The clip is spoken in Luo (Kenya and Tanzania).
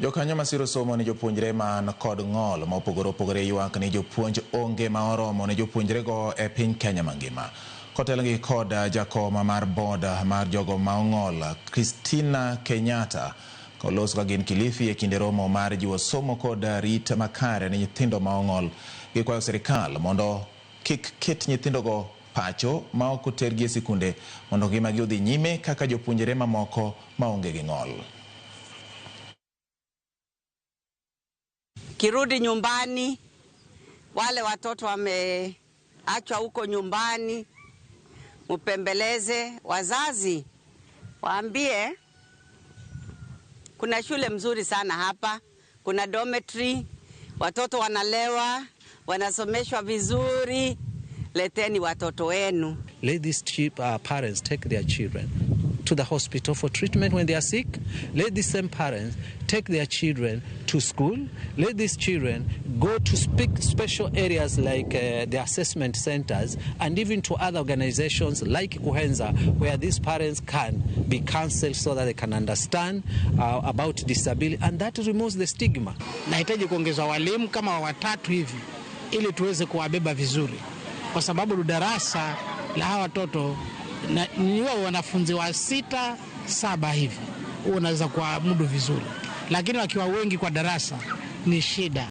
Jokanyo masiro somo ni jopuonjre man kod ng'ol ma opogore opogore ywak ni jopuonj onge ma oromo ne jopuonjrego e piny Kenya mangima. Kotelgi kod jakom mar board mar jogo ma ong'ol Christina Kenyatta koloso ka gin Kilifi e kinde romo mar jiwo somo kod rit makare ne nyithindo ma ong'ol. Gikwayo sirikal mondo kik ket nyithindogo pacho ma ok otergi e sikunde mondo ngimagi odhi nyime kaka jopuonjre mamoko maonge gi ng'ol. Kirudi nyumbani, wale watoto wameachwa huko nyumbani, mupembeleze wazazi, waambie kuna shule mzuri sana hapa, kuna dormitory, watoto wanalewa, wanasomeshwa vizuri. Leteni watoto wenu. Let these parents take their children to the hospital for treatment when they are sick. Let these same parents take their children to school. Let these children go to speak special areas like the assessment centers and even to other organizations like Kuhenza, where these parents can be counseled so that they can understand about disability, and that removes the stigma. Nahitaji kuongeza walimu kama watatu hivi ili tuweze kuwabeba vizuri, kwa sababu darasa la hawa watoto ni wao wanafunzi wa 6 7 hivi, huo unaweza kuamudu vizuri, lakini wakiwa wengi kwa darasa ni shida.